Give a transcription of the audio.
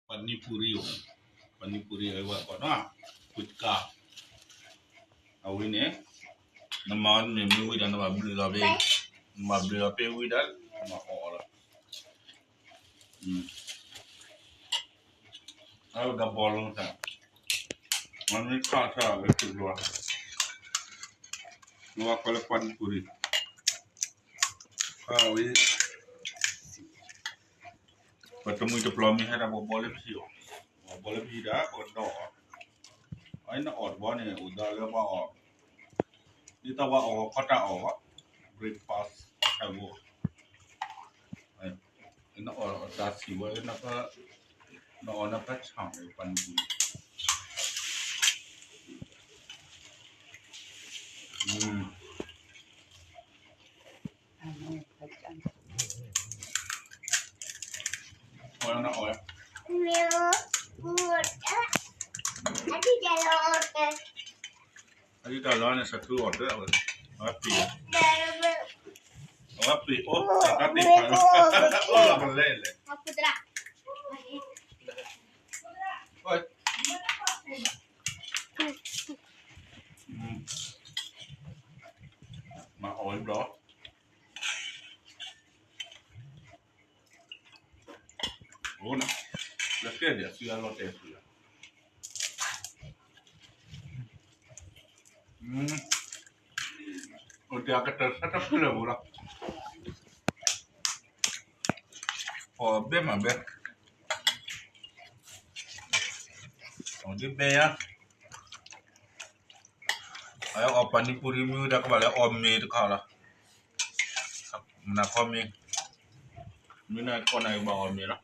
ပနံပူရံၣ်, ပနံပူရံၣ်အဝဲကိးနီၤ, ဖုတကါ, အဝဲန့ၣ် နမၤန့ၣ်မ့ၢ်ဝံၤဒီး နဘၣ်ဘျုးလီၤဖဲ, နဘၣ်ဘျုးလီၤဖဲဝံၤဒီး နဘၣ်အီၣ်အီၤလီၤ. အဝဲဒၣ်ဘီလီၤသး, မ့ၢ်ခးထီၣ်ဝဲတုၤလီၤ, နဝဲကိးလၢပနံပူရံၣ်, အဝဲ ပတမှံၤတပျီၤမ့ၢ်ဟဲဒၣ်ပဘီလၢပဟံၣ်အီၤ, ပဘီလၢပဟံၣ်ဒၣ် ပကဒီးအီၤ, အနအီၣ်တဘီန့ၣ် အိၣ်ဒီးလၢပှၤအီၣ်, ဒ်သိးပှၤအီၣ်ဝဲကီတၢ်အီၣ်ဘၣ်, breakfast တၢ်ဂိၢ်, နအီၣ်တၢ်ဆံးဝဲ, နအီၣ်နဖးဆၣ်န့ၣ် ပနံပူရံၣ် အဒံၣ်တၢ်လီၤန့ၣ် စးထူအီၤတၢ်ဝဲ, အဝဲပ့ၤ, အဝဲပ့ၤအိၣ်တၢ်သ့ၣ်တဖၣ်လီၤ, အီၣ်လီၤကလဲာ်လဲၣ်, မၤအီၣ်ဝဲဘျီ အိၣ်နၤ, လၢကဲဒံးအစုအလီၤတဲာ်စုလီၤ, အိၣ်တ့ၢ်အကတၢၢ်ဆၢတဖျၢၣ်ပူၤလီၤ, အီၣ်ဘဲမးဘဲ, အီၣ်ဒ်ဘဲယါ အအီၣ်ပနံပူရံၣ်မ့ၢ်ဝံၤဒီး ကဘၣ်လဲၤအီၣ်မ့ၤတခါလီၤ, မနၤခီမ့ၤ, မ့ၢ်နၤတခီနၤကဘၣ်အီၣ်မ့ၤလီၤ, အ